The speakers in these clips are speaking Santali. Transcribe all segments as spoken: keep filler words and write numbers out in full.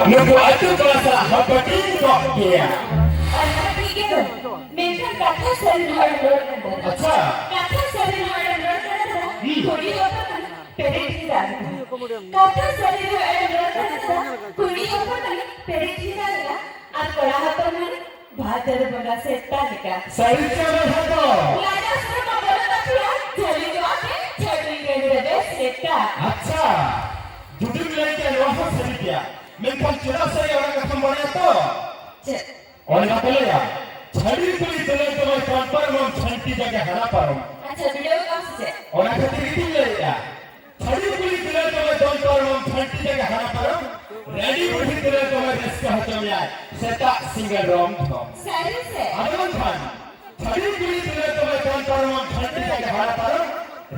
ᱱᱩᱠᱩ ᱟᱹᱛᱩ ᱠᱚᱲᱟ ᱥᱟᱞᱟᱜ ᱦᱟᱹᱯᱟᱹᱴᱤᱧ ᱠᱚᱜ ᱜᱮᱭᱟ᱾ ᱚᱱᱟ ᱴᱷᱤᱠ ᱜᱮ ᱫᱚ᱾ ᱢᱮᱱᱠᱷᱟᱱ ᱠᱟᱛᱷᱟ ᱥᱟᱹᱨᱤ ᱦᱚᱲᱮᱢ ᱨᱚᱲ ᱠᱟᱱᱟ᱾ ᱟᱪᱪᱷᱟ᱾ ᱠᱟᱛᱷᱟ ᱥᱟᱹᱨᱤ ᱦᱚᱲᱮᱢ ᱨᱚᱲ ᱠᱟᱱᱟ ᱫᱟᱫᱟ᱾ ᱦᱩᱸ᱾ ᱠᱩᱲᱤ ᱦᱚᱯᱚᱱ ᱠᱟᱱᱟ, ᱯᱮᱨᱮᱡ ᱜᱮ ᱫᱟᱜ ᱠᱟᱱᱟ᱾ ᱠᱟᱛᱷᱟ ᱥᱟᱹᱨᱤ ᱦᱚᱲᱮᱢ ᱨᱚᱲ ᱠᱟᱱᱟ ᱫᱟᱫᱟ᱾ ᱠᱩᱲᱤ ᱦᱚᱯᱚᱱ ᱠᱟᱱᱟ, ᱯᱮᱨᱮᱡ ᱜᱮ ᱫᱟᱜ ᱠᱟᱱᱟ᱾ ᱟᱨ ᱠᱚᱲᱟ ᱦᱚᱯᱚᱱ ᱢᱟᱱᱮ ᱵᱷᱟᱫᱚᱨ ᱵᱚᱸᱜᱟ ᱥᱮᱛᱟ ᱞᱮᱠᱟ᱾ ᱥᱟᱹᱨᱤ ᱪᱮ ᱵᱟᱝ ᱫᱚ? ᱞᱟᱡᱟ ᱥᱚᱨᱚᱢ ᱢᱟ ᱵᱟᱹᱱᱩᱜ ᱛᱟᱯᱮᱭᱟ, ᱡᱷᱟᱹᱞᱤ ᱠᱚᱜᱼᱟ ᱯᱮ ᱪᱷᱟᱹᱰᱣᱤ ᱨᱮ ᱵᱮᱥ ᱞᱮᱠᱟ᱾ ᱟᱪᱪᱷᱟ, ᱡᱩᱫᱤᱢ ᱞᱟᱹᱭ ᱠᱮᱭᱟ ᱱᱚᱣᱟ ᱦᱚᱸ ᱥᱟᱹᱨᱤ ᱜᱮᱭᱟ, ᱢᱮᱱᱠᱷᱟᱱ ᱪᱮᱫᱟᱜ ᱥᱟᱹᱨᱤ ᱚᱱᱟ ᱠᱟᱛᱷᱟᱢ ᱵᱟᱲᱟᱭᱟ ᱛᱚ? ᱪᱮᱫ? ᱚᱱᱮ ᱵᱟᱠᱚ ᱞᱟᱹᱭᱟ, ᱪᱷᱟᱹᱰᱣᱤ ᱠᱩᱲᱤ ᱫᱩᱞᱟᱹᱲ ᱫᱚ ᱵᱟᱭ ᱛᱚᱞ ᱯᱟᱨᱚᱢ, ᱡᱷᱟᱹᱱᱴᱤ ᱡᱟᱭᱜᱟ ᱦᱟᱱᱟ ᱯᱟᱨᱚᱢ᱾ ᱟᱪᱪᱷᱟ, ᱵᱤᱰᱟᱹᱣ ᱠᱟᱜ ᱟᱢ ᱥᱮ ᱪᱮᱫ? ᱚᱱᱟ ᱠᱷᱟᱹᱛᱤᱨ ᱜᱮᱛᱤᱧ ᱞᱟᱹᱭᱮᱫᱼᱟ, ᱪᱷᱟᱹᱰᱣᱤ ᱠᱩᱲᱤ ᱫᱩᱞᱟᱹᱲ ᱫᱚᱢᱮ ᱫᱚᱱ ᱯᱟᱨᱚᱢ, ᱡᱷᱟᱹᱱᱴᱤ ᱡᱟᱭᱜᱟ ᱦᱟᱱᱟ ᱯᱟᱨᱚᱢ, ᱨᱟᱹᱰᱤ ᱵᱩᱲᱦᱤ ᱫᱩᱞᱟᱹᱲ ᱫᱚᱢᱮ ᱨᱟᱹᱥᱠᱟᱹ ᱦᱚᱪᱚ ᱢᱮᱭᱟᱭ, ᱥᱮᱛᱟᱜ ᱥᱤᱸᱜᱟᱹᱲ ᱨᱚᱢ ᱫᱷᱚᱢ᱾ ᱥᱟᱹᱨᱤ ᱥᱮ? ᱟᱫᱚ ᱵᱟᱝᱠᱷᱟᱱ, ᱪᱷᱟᱹᱰᱣᱤ ᱠᱩᱲᱤ ᱫᱩᱞᱟᱹᱲ ᱫᱚᱢᱮ ᱫᱚᱱ ᱯᱟᱨᱚᱢ, ᱡᱷᱟᱹᱱᱴᱤ ᱡᱟᱭᱜᱟ ᱦᱟᱱᱟ ᱯᱟᱨᱚᱢ,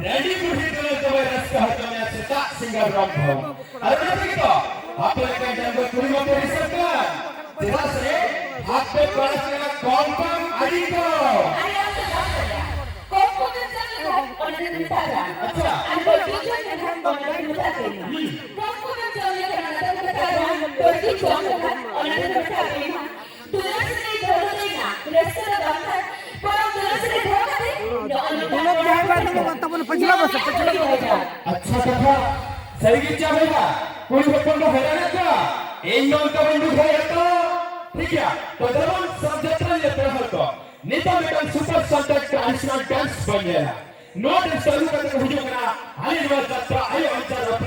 ᱨᱟᱹᱰᱤ ᱵᱩᱲᱦᱤ ᱫᱩᱞᱟᱹᱲ ᱫᱚᱢᱮ ᱨᱟᱹᱥᱠᱟᱹ ᱦᱚᱪᱚ ᱢᱮᱭᱟᱭ, ᱥᱮᱛᱟᱜ ᱥᱤᱸᱜᱟᱹᱲ ᱨᱚᱢ ᱫᱷᱚᱢ᱾ ᱟᱨ ᱚᱱᱟ ᱛᱮᱜᱮ ᱛᱚ, ᱟᱯᱮ ᱞᱮᱠᱟᱱ ᱰᱟᱺᱜᱩᱣᱟᱹ ᱠᱩᱲᱤ ᱢᱟᱯᱮ ᱫᱤᱥᱟᱹᱜ ᱠᱟᱱ, ᱪᱮᱫᱟᱜ ᱥᱮ ᱟᱯᱮ ᱠᱚᱲᱟ ᱠᱚᱲᱟ ᱠᱚᱢ ᱠᱚᱢ ᱟᱹᱰᱤ ᱠᱚᱢ᱾ ᱟᱨᱮ ᱟᱢ ᱫᱚ ᱵᱟᱢ ᱵᱟᱲᱟᱭᱟ᱾ ᱠᱚᱢ ᱠᱚᱢᱮᱢ ᱡᱚᱢ ᱞᱮᱠᱷᱟᱱ ᱚᱱᱟ ᱫᱚᱠᱚ ᱢᱮᱛᱟᱜ ᱠᱟᱱᱟ᱾ ᱟᱪᱪᱷᱟ᱾ ᱟᱨ ᱵᱟᱹᱲᱛᱤ ᱡᱚᱢ ᱞᱮᱠᱷᱟᱱ ᱚᱱᱟ ᱫᱚᱠᱚ ᱢᱮᱛᱟᱜ ᱠᱟᱱᱟ᱾ ᱦᱩᱸ᱾ ᱠᱚᱢ ᱠᱚᱢᱮᱢ ᱡᱚᱢ ᱞᱮᱠᱷᱟᱱ ᱚᱱᱟ ᱫᱚᱠᱚ ᱢᱮᱛᱟᱜ ᱠᱟᱱᱟ᱾ ᱵᱟᱹᱲᱛᱤ ᱡᱚᱢ ᱞᱮᱠᱷᱟᱱ ᱚᱱᱟ ᱫᱚᱠᱚ ᱢᱮᱛᱟᱜ ᱠᱟᱱᱟ᱾ ᱫᱩᱞᱟᱹᱲ ᱥᱟᱹᱜᱟᱹᱭ ᱫᱚ ᱨᱟᱹᱥᱠᱟᱹ ᱫᱚ ᱵᱟᱝ ᱠᱟᱱᱟ᱾ ᱵᱚᱨᱚᱝ ᱫᱩᱞᱟᱹᱲ ᱥᱟᱹᱜᱟᱹᱭ ᱫᱚᱦᱚ ᱠᱟᱛᱮ ᱱᱚᱜᱼᱚ ᱱᱚᱝᱠᱟ ᱫᱩᱞᱟᱹᱲ ᱡᱟᱦᱟᱸᱭ ᱵᱟᱭ ᱫᱚᱦᱚ ᱠᱟᱜ ᱛᱟᱵᱚᱱᱟ, ᱯᱟᱹᱪᱷᱞᱟ ᱵᱟᱥᱟ, ᱯᱟᱹᱪᱷᱞᱟ᱾ ᱟᱪᱪᱷᱟ ᱠᱟᱛᱷᱟ, ᱥᱟᱹᱨᱤ ᱜᱮ ᱪᱟ ᱵᱚᱭᱦᱟ, ᱠᱩᱲᱤ ᱦᱚᱯᱚᱱ ᱫᱚ ᱦᱚᱭᱨᱟᱱᱮᱫ ᱠᱚᱣᱟ᱾ ᱤᱧ ᱫᱚ ᱚᱱᱠᱟ ᱵᱟᱹᱧ ᱵᱩᱡᱷᱟᱹᱣᱮᱫ ᱛᱚ᱾ ᱴᱷᱤᱠ ᱜᱮᱭᱟ, ᱛᱚ ᱫᱮᱞᱟᱵᱚᱱ subject ᱨᱮ ᱧᱮᱯᱮᱞ ᱦᱚᱲ ᱠᱚ᱾ ᱱᱤᱛᱚᱜ ᱢᱤᱫᱴᱟᱝ super subject traditional dance ᱵᱚᱱ ᱧᱮᱞᱟ᱾ ᱱᱚᱣᱟ dance ᱪᱟᱹᱞᱩ ᱠᱟᱛᱮ ᱠᱚ ᱦᱤᱡᱩᱜ ᱠᱟᱱᱟ ᱟᱞᱮ ᱱᱚᱣᱟ ᱡᱟᱛᱨᱟ, ᱟᱞᱮ ᱚᱧᱪᱚᱞ ᱡᱟᱛᱨᱟ᱾